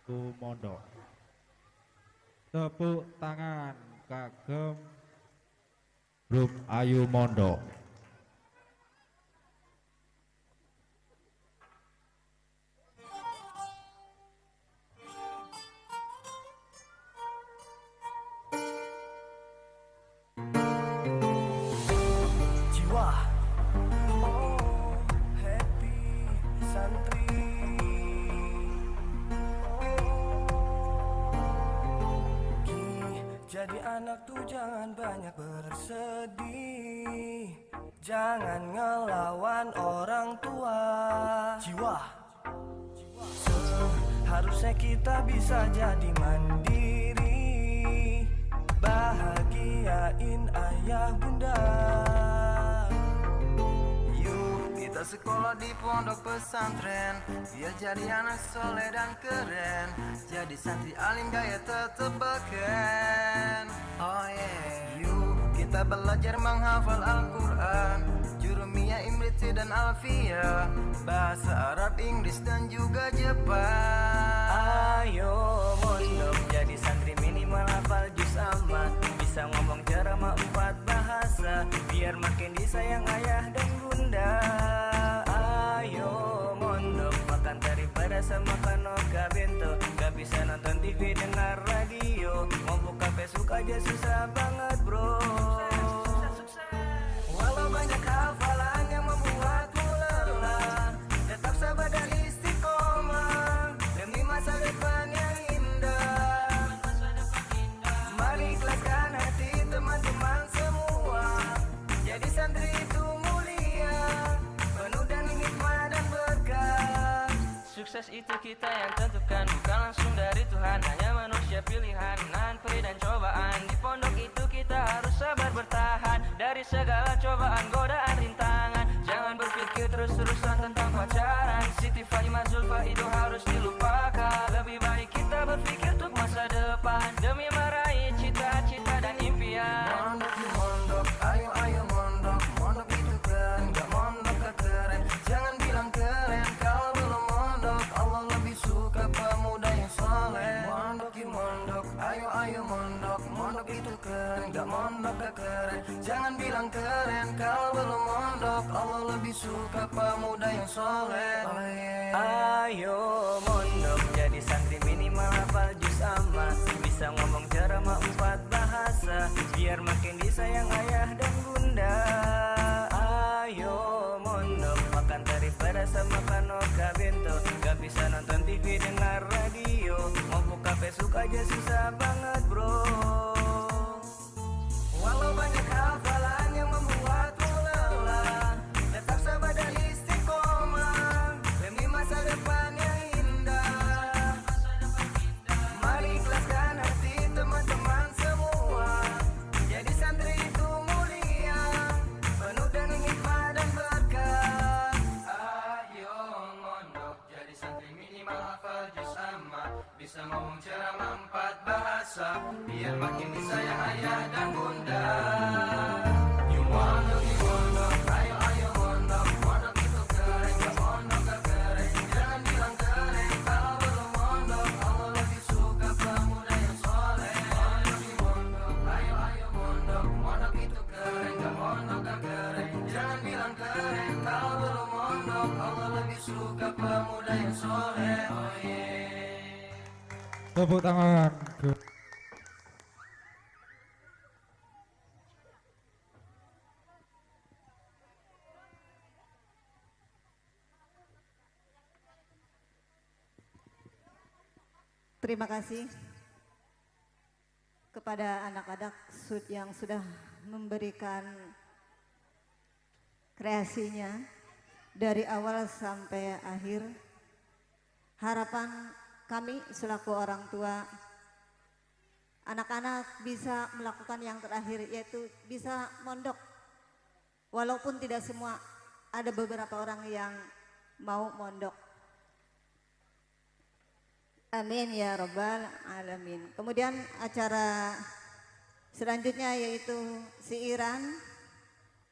Mondok. Tepuk tangan kagem grup Ayu Mondok. Jiwa, oh happy santri. Oh, jadi anak tuh jangan banyak bersedih, jangan ngelawan orang tua. Jiwa, seharusnya kita bisa jadi mandiri, bahagiain ayah bunda. Yuk kita sekolah di pondok pesantren, biar jadi anak soleh dan keren. Jadi santri alim gaya tetep beken. Oh yeah. Yuk kita belajar menghafal Al-Quran, Jurumiyah, Imriti dan Alfiyah, bahasa Arab, Inggris dan juga Jepang. Ayo mondok jadi santri minimal hafal juz amma, bisa ngomong ceramah 4 bahasa, biar makin disayang ayah dan bunda. Ayo mondok makan teri pedas sama kanoka bento, gak bisa nonton TV dengar radio, mau buka Facebook aja susah banget bro. Walau banyak hafalan yang membuatmu lelah, tetap sabar dan istiqomah demi masa depan yang indah. Mari ikhlaskan hati teman-teman semua, jadi santri itu mulia, penuh dengan hikmah dan berkah. Sukses itu kita yang tentukan, bukan langsung dari Tuhan. Hanya manusia pilihan, nahan perih dan cobaan. Di pondok itu kita harus sabar bertahan dari segala cobaan, godaan, rintangan. Jangan berpikir terus-terusan tentang pacaran. Siti Fatimah Zulfa itu harus dilupakan. Lebih baik kita berpikir untuk masa depan, demi meraih cita-cita dan impian. Mondok yuk mondok, ayo ayo mondok. Mondok itu keren, gak mondok gak keren. Jangan bilang keren kalau belum mondok. Allah lebih suka pemuda yang soleh. Mondok yuk mondok, ayo ayo mondok. Mondok itu keren, gak mondok gak keren. Jangan bilang keren kalau belum mondok. Allah lebih suka pemuda yang soleh. Oh yeah. Ayo mondok jadi santri minimal hafal juz amma, bisa ngomong ceramah 4 bahasa, biar makin disayang ayah dan bunda. Ayo mondok makan teri pedas sama kanoka bento, gak bisa nonton TV dengar radio, mau buka Facebook aja susah banget bro. Walau banyak hafalan yang membuatmu lelah, tetap sabar dan istiqomah demi masa depan yang indah. Mari ikhlaskan hati teman-teman semua, jadi santri itu mulia, penuh dengan hikmah dan berkah. Ayo mondok jadi santri minimal hafal juz amma, bisa ngomong ceramah 4 bahasa, biar makin disayang ayah dan bunda. Yuk mondok, yuk mondok, ayo ayo mondok. Mondok itu keren, gak mondok gak keren. Jangan bilang keren kalau belum mondok. Allah lebih suka pemuda yang soleh. Mondok, yuk mondok, ayo ayo mondok. Mondok itu keren, gak mondok gak keren. Jangan bilang keren kalau belum mondok. Allah lebih suka pemuda yang soleh. Oh yeah. Tepuk tangan. Terima kasih kepada anak-anak yang sudah memberikan kreasinya dari awal sampai akhir. Harapan kami selaku orang tua, anak-anak bisa melakukan yang terakhir, yaitu bisa mondok. Walaupun tidak semua, ada beberapa orang yang mau mondok. Amin ya robbal alamin. Kemudian acara selanjutnya yaitu siiran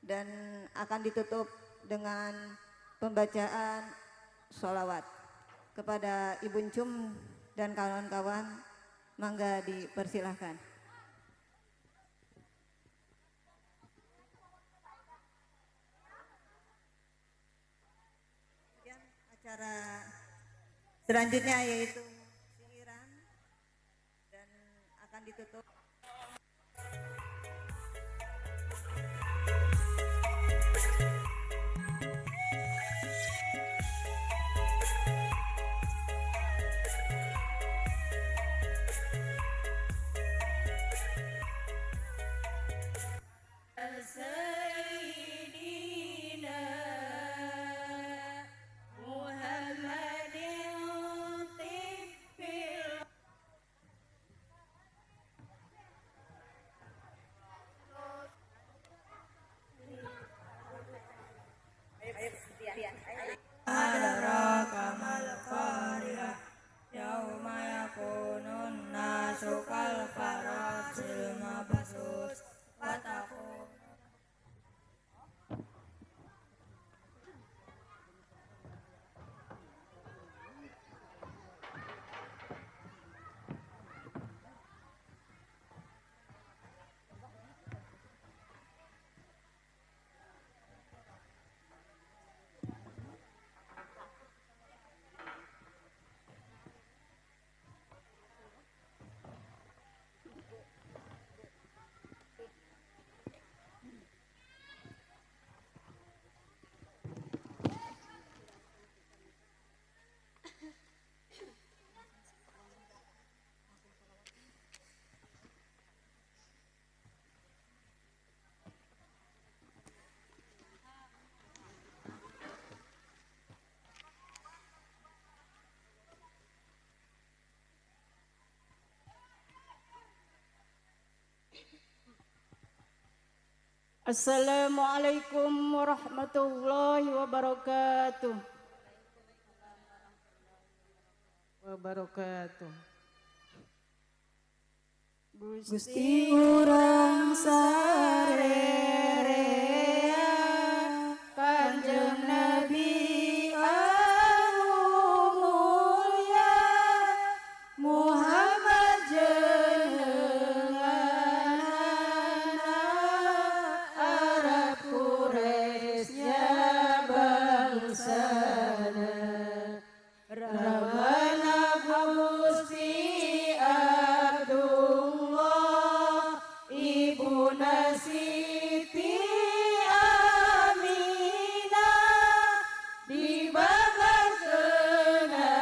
dan akan ditutup dengan pembacaan sholawat. Kepada Ibu Encum dan kawan-kawan, mangga dipersilahkan. Kemudian acara selanjutnya yaitu syiiran dan akan ditutup. سيدنا محمد طب أدراك ما القارعة يوم يكون الناس كالفراش المبثوث وتكون Assalamualaikum warahmatullahi wabarakatuh. Wabarakatuh. Gusti urang sarerea, Kanjeng Nabi anu mulya, Muhammad jenenganana, Arab Quraisy nya bangsana. Ramana Gusti Abdullah, Ibuna Siti Aminah, dibabarkeuna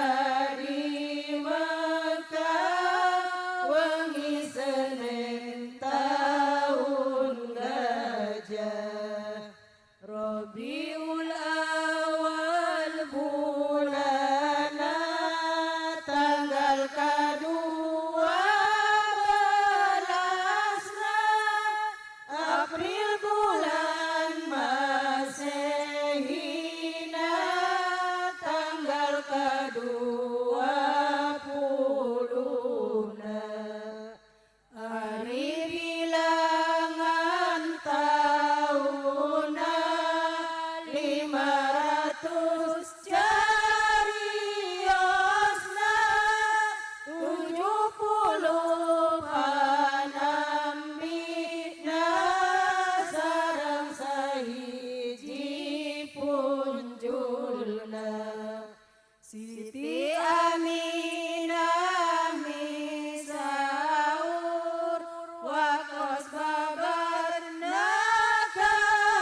di Mekah wengi Senin tahun gajah, Rabiul Awal bulana, tanggal kadua belasna, April bulan Masehina, tanggal 20-na, hari bilangan tahunna 500 cariosna, 70 panambina, sareng sahiji punjulna, Siti Aminah misaur wakos babarna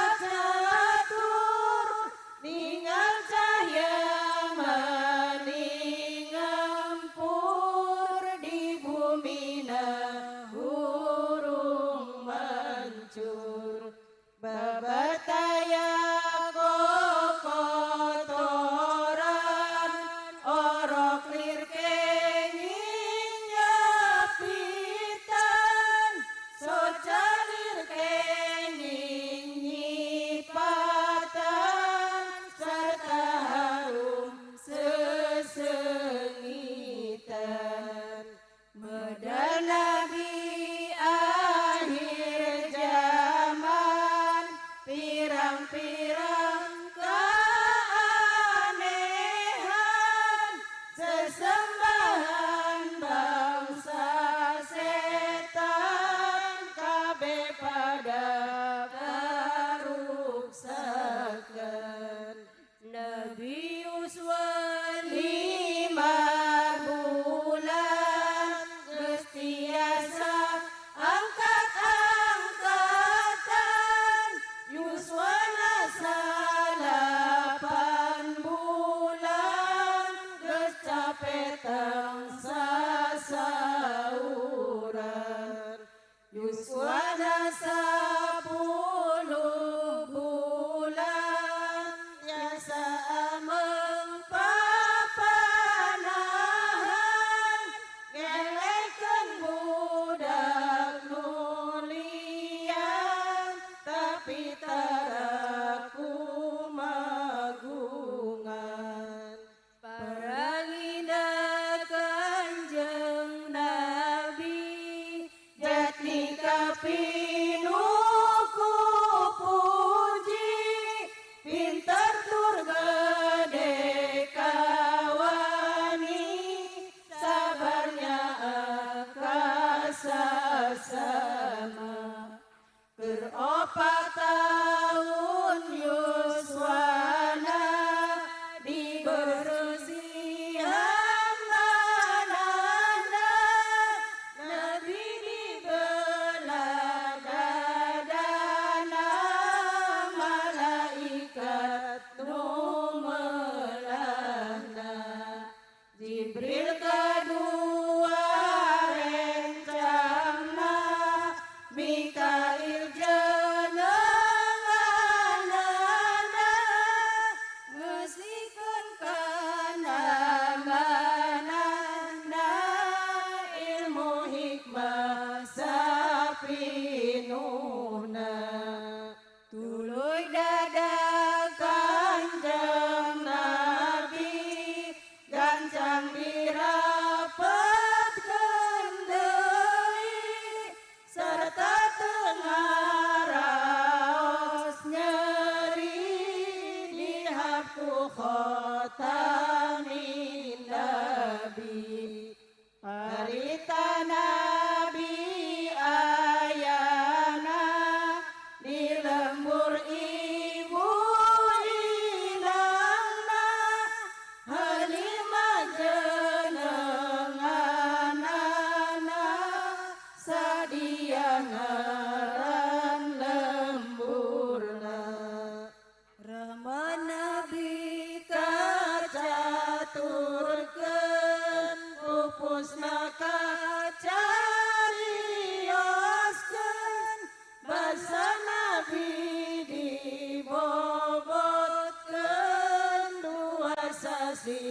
kacatur, ningal cahya maning ngempur di bumina hurung mancur, babataya kokotoran orok lir kenging nyapitan, soca lir kenging nyipatan, serta harum sesengitan. Medal Nabi akhir zaman, pirang-pirang keanehan, sesembahan.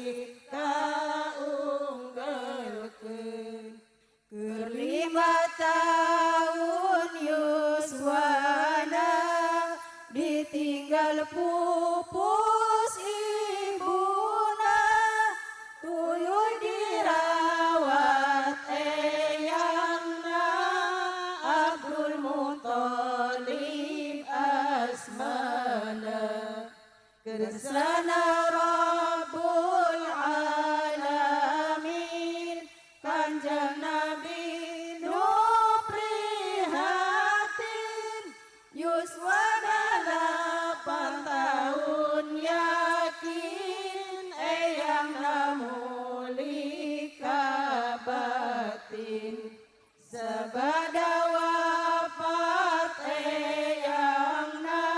kasih kaunggelkeun. Keur 5 tahun yuswana ditinggal pupus ibuna, tuluy dirawat eyangna Abdul Muthalib asmana. Kersana Rabbul Alamin Kanjeng Nabi nu prihatin, yuswana 8 tahun yakin eyang mulika batin. Sabada wafat eyangna,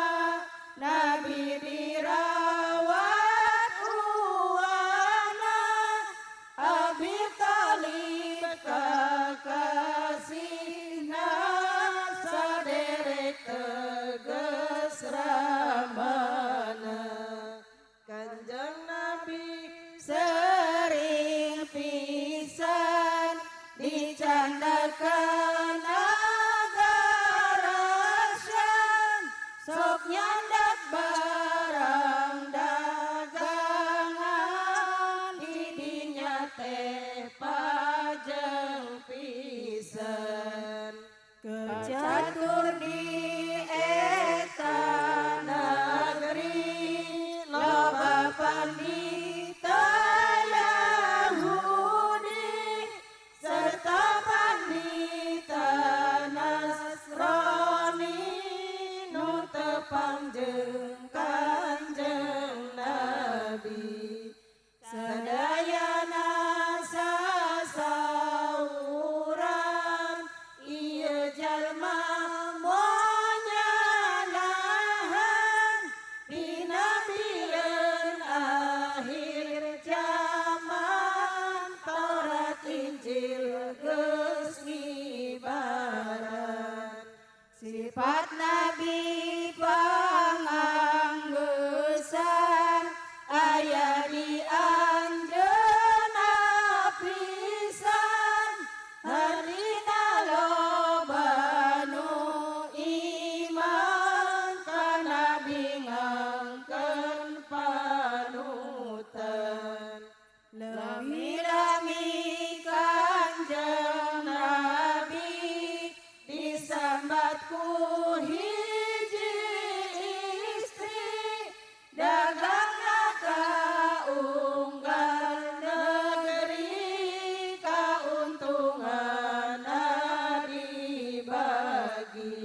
Nabi dirawat uwana Abi Thalib kakasihna, saderek teges ramana. Kanjeng Nabi sering pisan dicandakan nagara Syam, sok nyandak barang dagangan didinya teh pajeng pisan. Kecatur di eta negeri loba pandita Yahudi serta pandita Nasrani nu tepang jeung Kanjeng Nabi. Sadayana sasauran ieu jalma monyalahan dinabieun akhir zaman, Taurat Injil geus ngibaran. Sifat Nabi panganggesan aya di anjeunna pisan, hartina loba nu iman ka Nabi ngangkeun panutan. Lami-lami Kanjeng Nabi disambat ku hiji istri, dagangna ka unggal negeri, kauntunganna dibagi.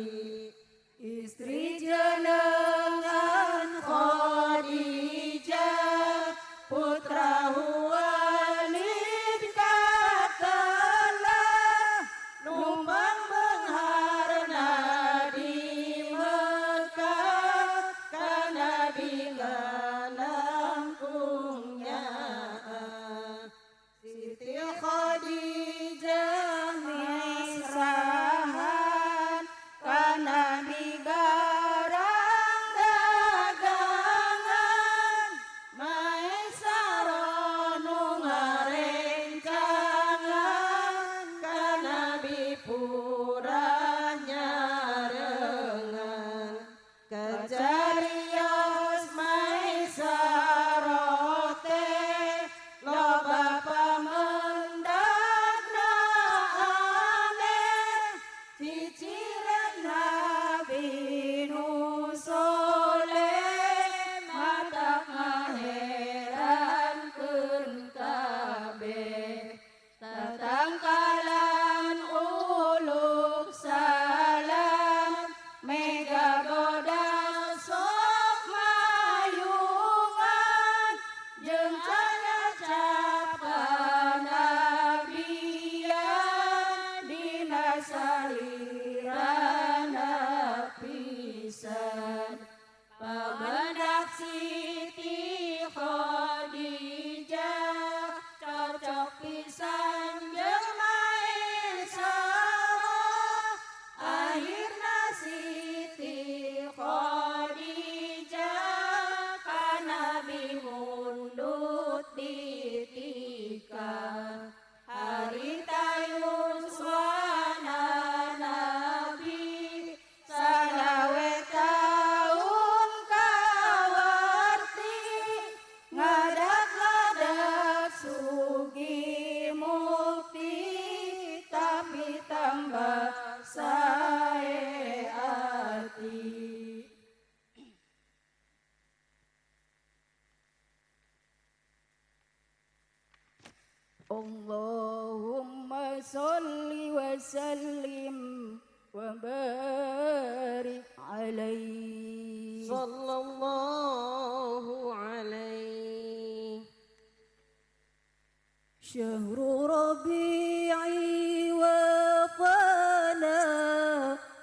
Istri jenengan Khadijah, putra Walid katelah, numpang beungharna di Allahumma salli wa sallim wa barik alaihi. Sallallahu alaihi. Syahru Rabi'i wa fana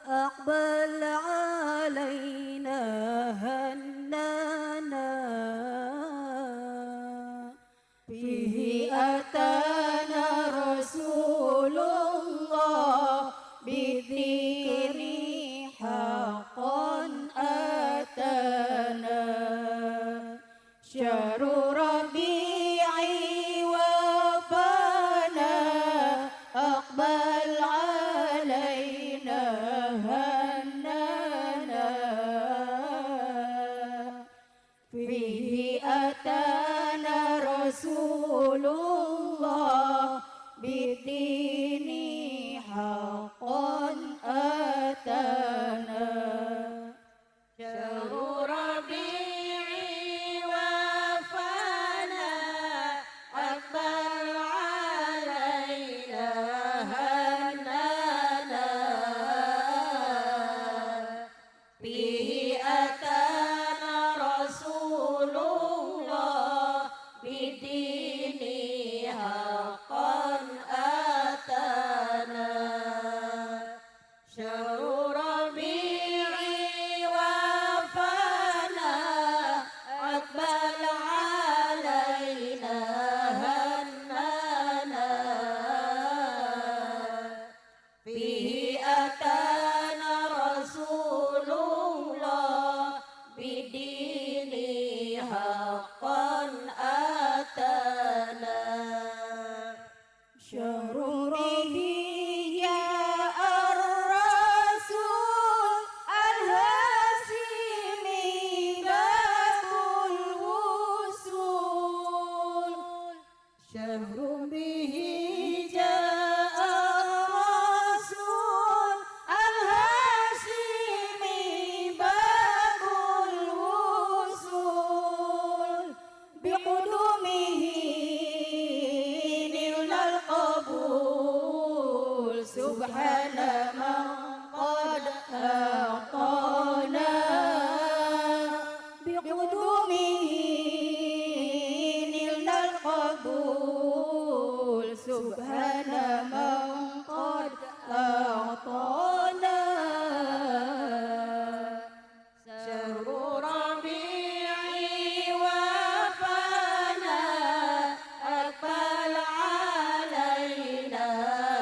aqbal alaina hannana fihi atana Rasulullah bidini haqqan atana. Syahru Rabi'i wa fana aqbal alaina hannana fihi atana Rasulullah bidini haqqan atana. Syahru Rabi'i wa fana aqbal alaina hannana fihi atana Rasulullah bidini haqqan atana. Syahru Rabi'i wa fana aqbal alaina hannana fihi atana Rasulullah bidini haqqan atana. Syahru Rabi'i ya ar-Rasul al-Hasimi babul wusul. Syahru bihi ja'a ar-Rasul al-Hasimi babul wusul. Biqudumihi nilna al-qabul subhana man qad a'tana. Biqudumihi nilna al-qabul subhana man qad a'tana. Syahru Rabi'i wa fana aqbal alaina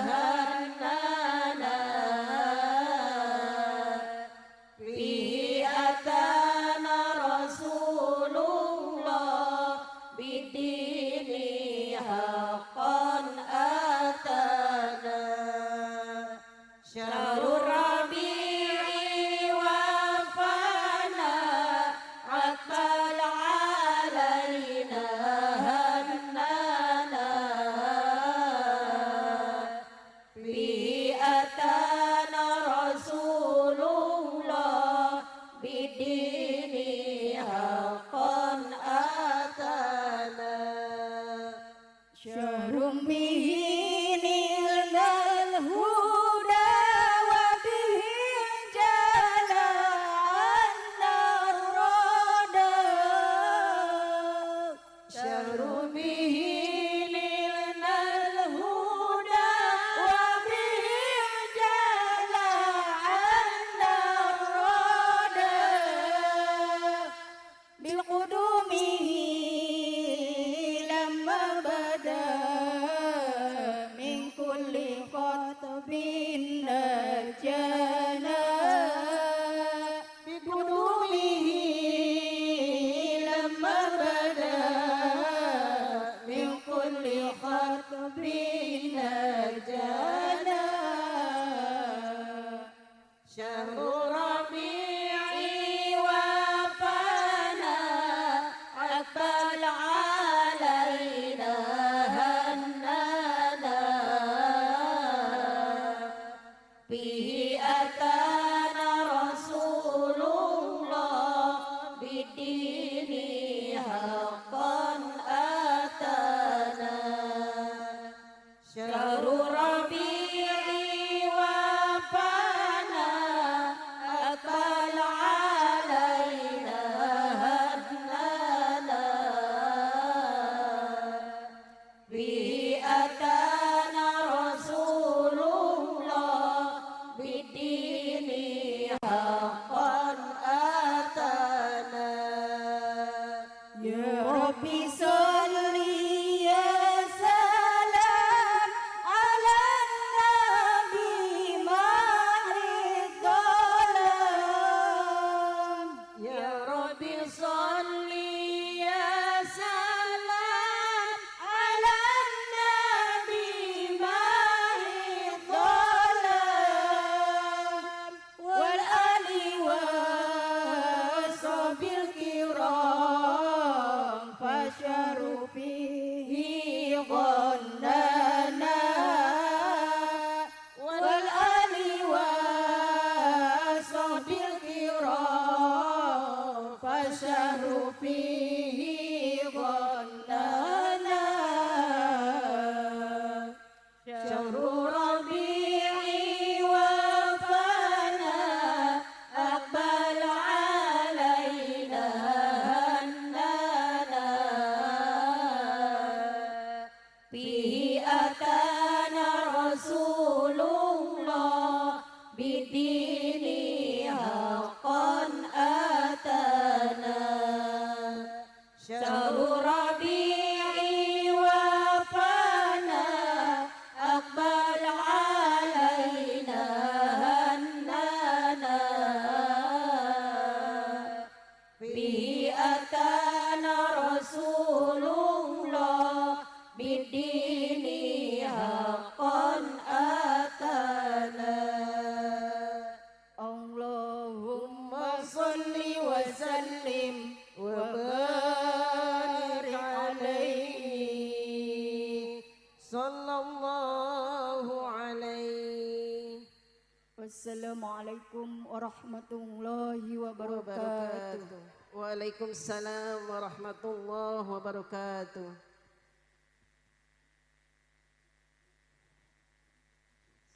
hannana fihi atana Rasulullah bidini haqqan atana. Syahru Rabi'i wa fana aqbal alaina hannana fihi atana Rasulullah bidini haqqan atana. Syahrum bihi nilnal huda wa bihi jala anna rada. Syahrum bihi nilnal huda wa bihi jala anna rada. Biqudumihi lamma bada min kulli qatbin najana. Biqudumihi lamma bada min kulli khatbin najana. Syahru Rabi'i wa fana aqbal alaina hannana fihi atana Rasulullah bidini haqqan atana. Fihi atana Rasulullah bidini haqqan atana. Ya Rabbi salli ya salam ala nabi mahrid dalam. Ya Rabbi salli ya salam ala nabi mahrid dalam wal ali wa sahbil kiram fasyaru fihi ghannana wal ali wa sahbil kiram fasyaru fihi ghannana. Syahru rabi'i wa fana aqbal alaina hannana. Fihi atana Rasulullah bidini haqqan atana. Syahru rabi'i wa fana aqbal alaina hannana. Fihi atana Rasulullah bidini haqqan atana. Allahumma salli wa sallim wa barik alaihi Sallallahu alaihi. Wassalamualaikum warahmatullahi wabarakatuh. Waalaikumsalam warahmatullahi wabarakatuh.